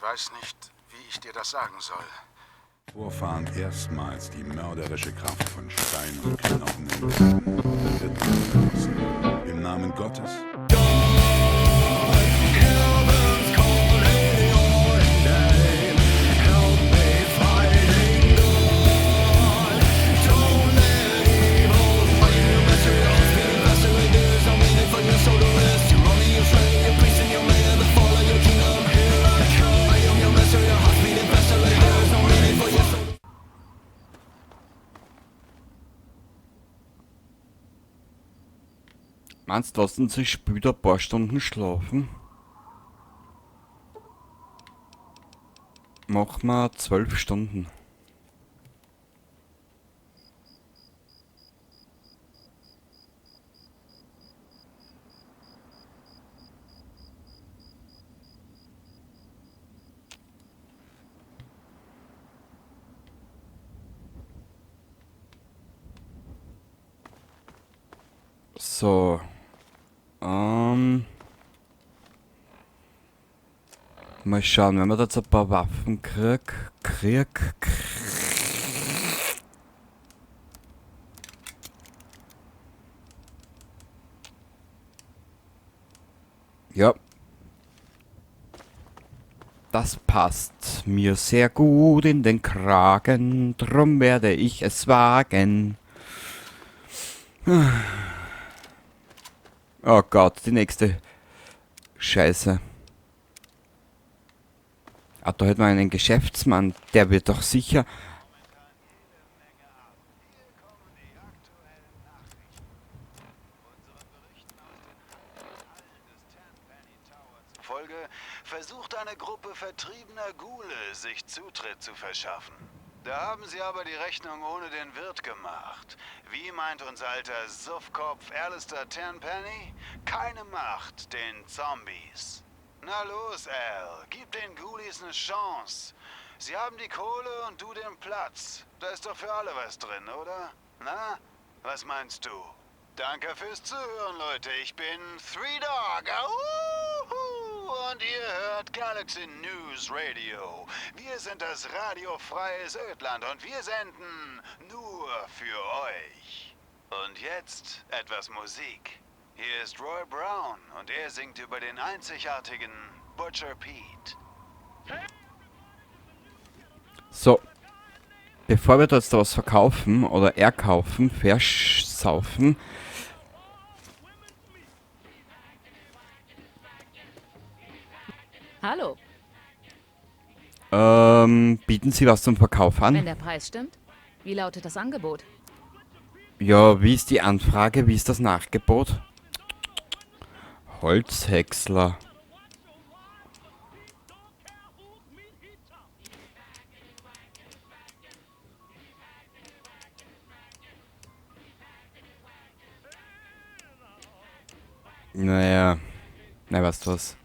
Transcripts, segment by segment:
Ich weiß nicht, wie ich dir das sagen soll. Vorfahren erstmals die mörderische Kraft von Stein und Knochen entdeckten, wird verlassen. Im Namen Gottes. Meinst du, lassen sich später ein paar Stunden schlafen? Machen wir 12 Stunden. So. Mal schauen, wenn wir da jetzt ein paar Waffen krieg. Ja. Das passt mir sehr gut in den Kragen, drum werde ich es wagen. Oh Gott, die nächste Scheiße. Ah, da hätten wir einen Geschäftsmann, der wird doch sicher... Folge versucht eine Gruppe vertriebener Ghule, sich Zutritt zu verschaffen. Da haben sie aber die Rechnung ohne den Wirt gemacht. Wie meint unser alter Suffkopf Alistair Tenpenny? Keine Macht den Zombies. Na los, Al, gib den Ghoulies eine Chance. Sie haben die Kohle und du den Platz. Da ist doch für alle was drin, oder? Na, was meinst du? Danke fürs Zuhören, Leute. Ich bin Three Dog. Auhu! Und ihr hört Galaxy News Radio. Wir sind das Radio Freies Ödland und wir senden nur für euch. Und jetzt etwas Musik. Hier ist Roy Brown und er singt über den einzigartigen Butcher Pete. So. Bevor wir da jetzt da was verkaufen oder erkaufen, versaufen. Hallo. Bieten Sie was zum Verkauf an? Wenn der Preis stimmt. Wie lautet das Angebot? Ja, wie ist die Anfrage? Wie ist das Nachgebot? Holzhäcksler. Naja. Na, weißt du was?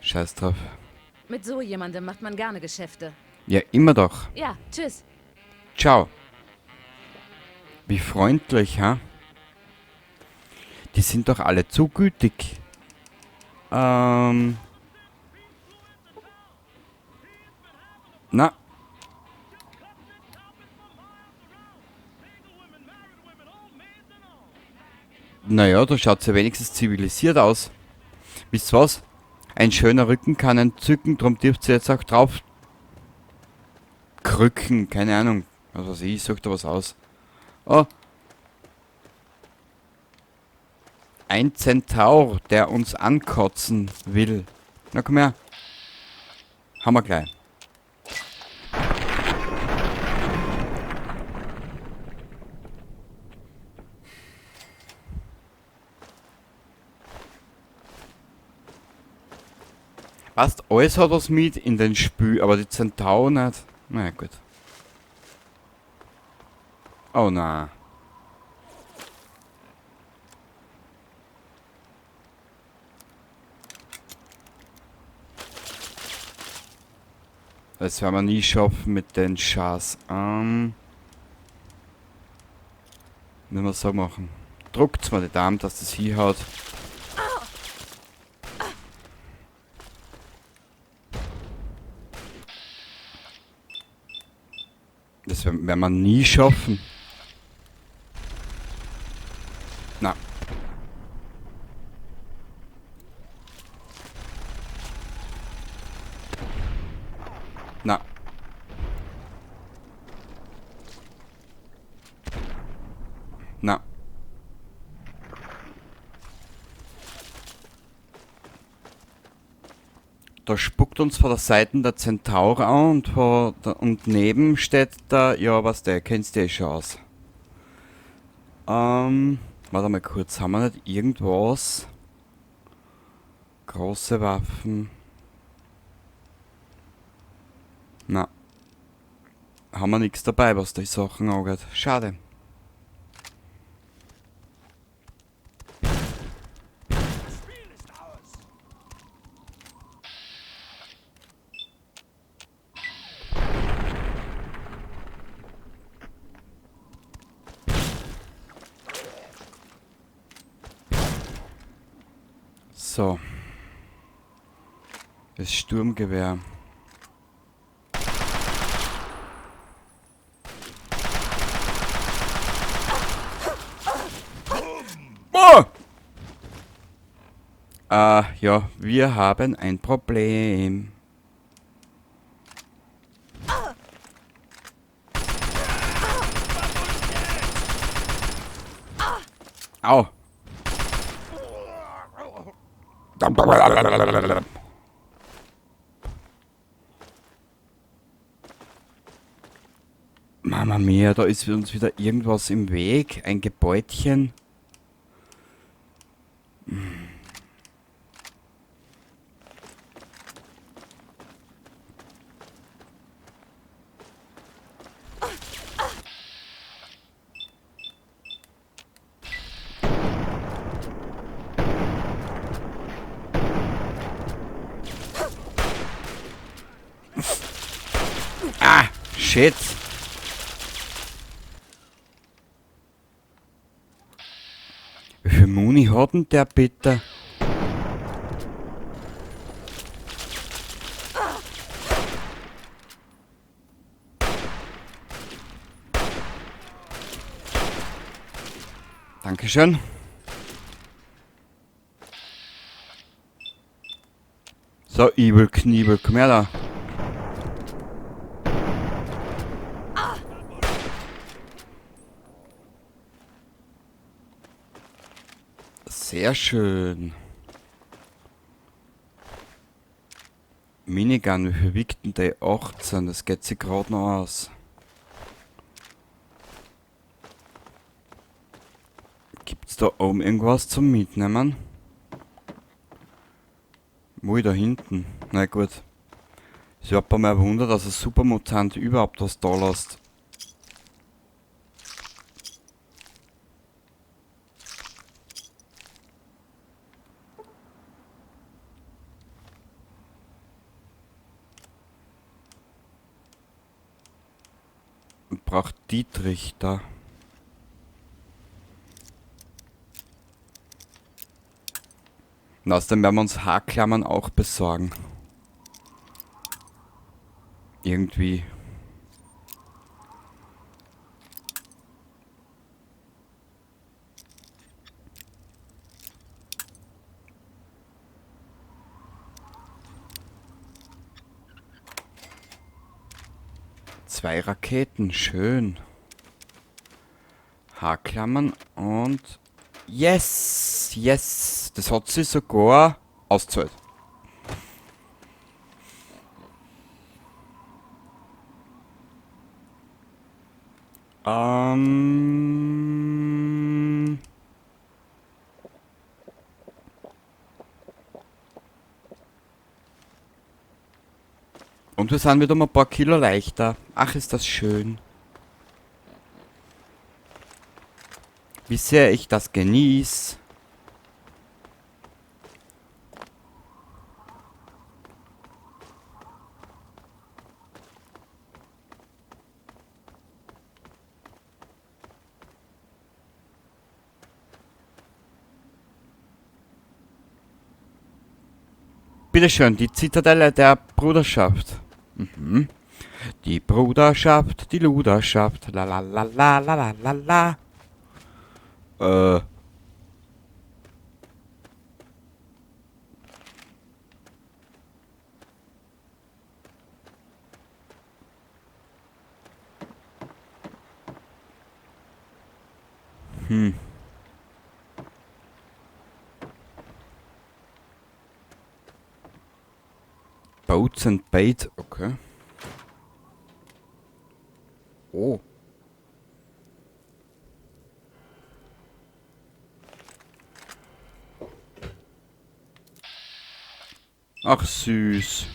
Scheiß drauf. Mit so jemandem macht man gerne Geschäfte. Ja, immer doch. Ja, tschüss. Ciao. Wie freundlich, ha? Die sind doch alle zu gütig. Na. Naja, da schaut's ja wenigstens zivilisiert aus. Wisst ihr was? Ein schöner Rücken kann entzücken, drum dürft ihr jetzt auch drauf krücken. Keine Ahnung. Was weiß ich, ich such da was aus. Oh. Ein Zentaur, der uns ankotzen will. Na komm her. Haben wir gleich. Passt, alles hat was mit in den Spül, aber die Zentauren nicht. Na ja, gut. Oh na. Das werden wir nie schaffen mit den Schas. Müssen wir so machen. Druckt's mal die Daumen, dass das hinhaut. Das werden wir nie schaffen. Na. Na. Na. Da spuckt uns von der Seite der Zentaur an und neben steht da, ja, was der, kennst du eh schon aus. Warte mal kurz, haben wir nicht irgendwas? Große Waffen. Na. Haben wir nichts dabei, was die Sachen angeht. Schade. So. Das Sturmgewehr. Oh! Ja, wir haben ein Problem. Au! Mama mia, da ist uns wieder irgendwas im Weg. Ein Gebäudchen. Ah, shit. Wie viel Muni hat denn der bitte? Dankeschön. So, Evil Kniebel, komm her da. Sehr schön. Minigun, wie viel wiegt denn die? 18, das geht sich grad noch aus. Gibt's da oben irgendwas zum Mitnehmen? Wo ich da hinten? Na gut. Ich hab mir ein Wunder, dass ein Supermutant überhaupt was da lässt. Braucht Dietrich da. Und außerdem werden wir uns Haarklammern auch besorgen. Irgendwie. 2 Raketen, schön. Haarklammern und... Yes! Yes! Das hat sie sogar ausgezahlt. Und wir sind wieder mal ein paar Kilo leichter. Ach, ist das schön. Wie sehr ich das genieße. Bitteschön, die Zitadelle der Bruderschaft. Die Bruderschaft, die Luderschaft. La la la la la la la la. Boats and Bait, okay. Oh. Ach süß.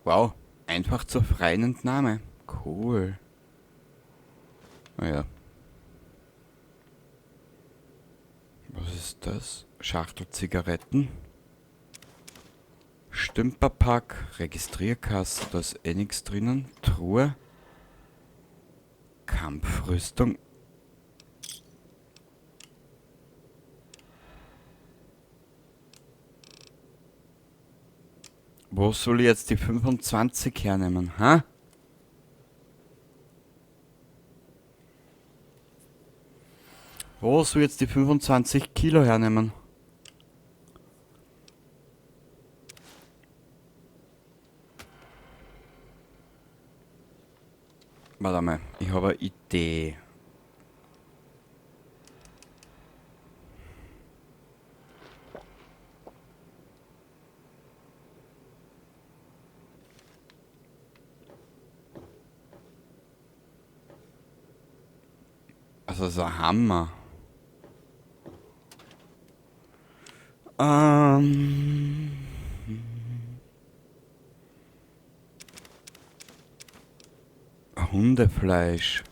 Wow, einfach zur freien Entnahme. Cool. Naja. Was ist das? Schachtel Zigaretten. Stümperpack, Registrierkasse, da ist eh nix drinnen. Truhe. Kampfrüstung. Wo soll ich jetzt die 25 hernehmen, ha? Wo soll ich jetzt die 25 Kilo hernehmen? Warte mal, ich habe eine Idee. Also das ist ein Hammer. Hundefleisch.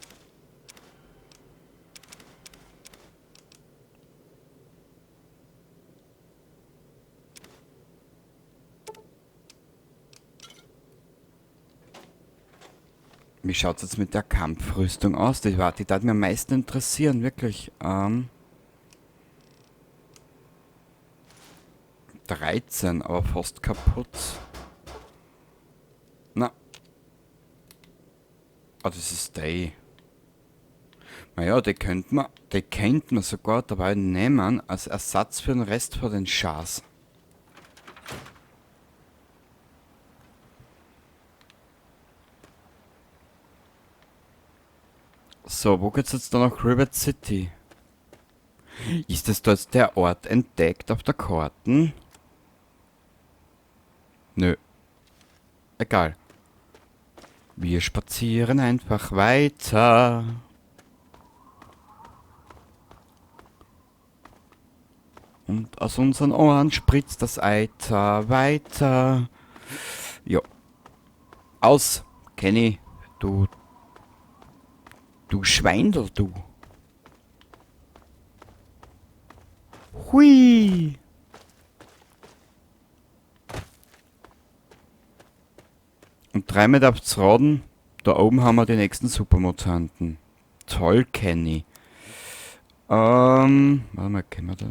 Wie schaut's jetzt mit der Kampfrüstung aus? Die darf mir am meisten interessieren, wirklich. 13, aber fast kaputt. Na. Ah, das ist die. Naja, die könnte man sogar dabei nehmen als Ersatz für den Rest von den Schars. So, wo geht's jetzt da nach Rivet City? Ist das da jetzt der Ort entdeckt auf der Karten? Nö. Egal. Wir spazieren einfach weiter. Und aus unseren Ohren spritzt das Eiter weiter. Jo. Aus, Kenny. Du Schweindel, du. Hui. Und 3 Meter aufs Raden, da oben haben wir die nächsten Supermutanten. Toll, Kenny. Warte mal, können wir da...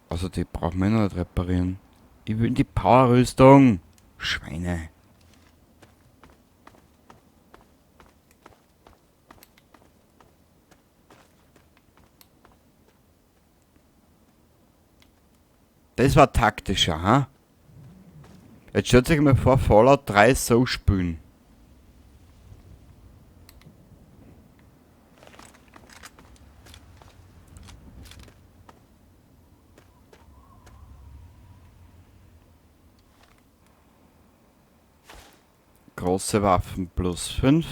Also die brauchen wir noch nicht reparieren. Ich will die Powerrüstung. Schweine. Das war taktischer, ha? Jetzt stellt sich mal vor, Fallout 3 so spielen. Große Waffen plus 5.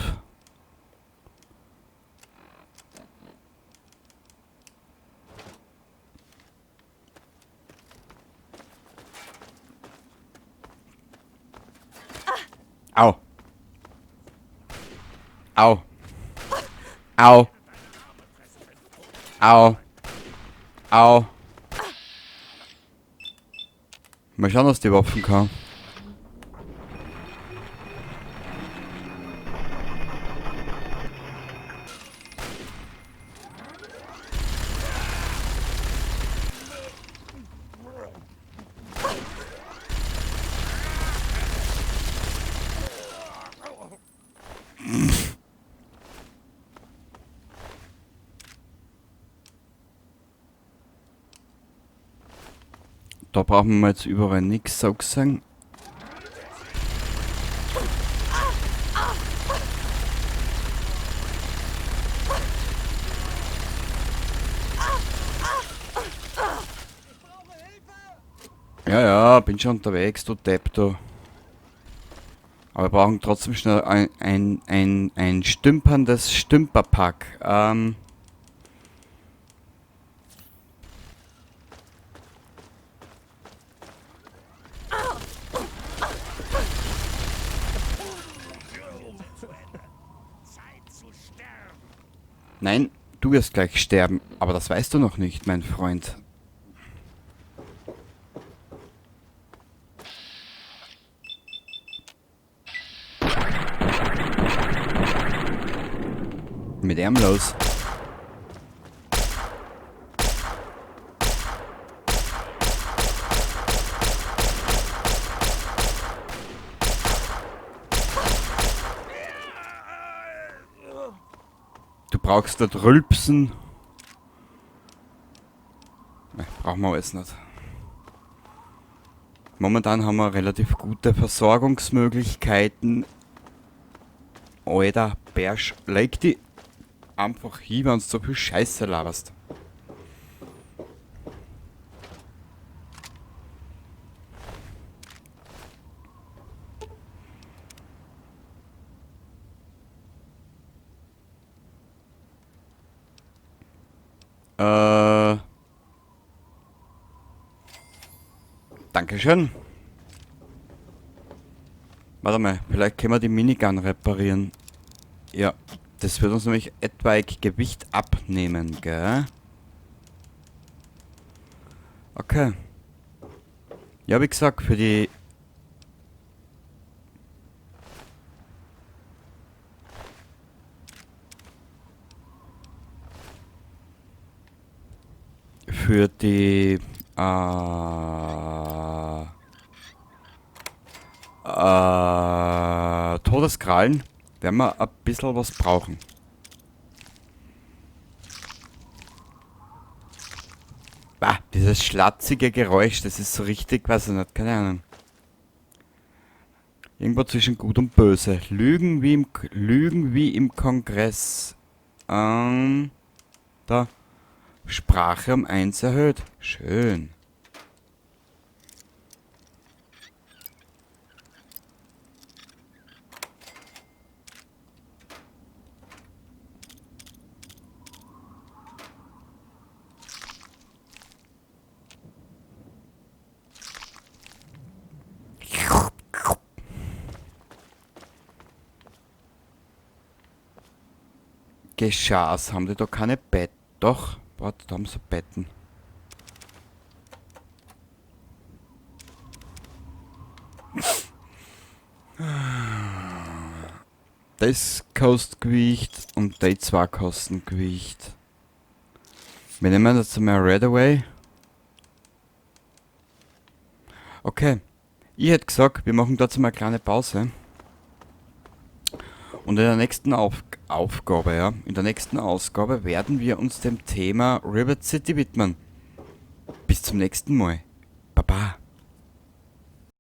Au. Au. Au. Au. Au. Mal schauen, was die Waffen kann. Da brauchen wir jetzt überall nichts so gesehen. Ja, ja, bin schon unterwegs, du Depp, du. Aber wir brauchen trotzdem schnell ein stümperndes Stümperpack. Nein, du wirst gleich sterben, aber das weißt du noch nicht, mein Freund. Mit ihm los. Du brauchst dort Rülpsen. Ne, brauchen wir alles nicht. Momentan haben wir relativ gute Versorgungsmöglichkeiten. Alter, Bärsch, leg die einfach hin, wenn du so viel Scheiße laberst. Dankeschön. Warte mal, vielleicht können wir die Minigun reparieren. Ja, das wird uns nämlich etwaig Gewicht abnehmen, gell? Okay. Ja, wie gesagt, für die... Für die... Todeskrallen werden wir ein bisschen was brauchen. Bah, dieses schlatzige Geräusch, das ist so richtig, weiß ich nicht, keine Ahnung. Irgendwo zwischen Gut und Böse. Lügen wie im Kongress. Da. Sprache um 1 erhöht. Schön. Geschaß, haben die da keine Bett? Doch, warte, da haben sie Betten. Das kostet Gewicht und die zwei kosten Gewicht. Wir nehmen jetzt mal Redaway. Okay, ich hätte gesagt, wir machen dazu mal eine kleine Pause. Und in der nächsten Aufgabe, ja, in der nächsten Ausgabe werden wir uns dem Thema Rivet City widmen. Bis zum nächsten Mal. Baba.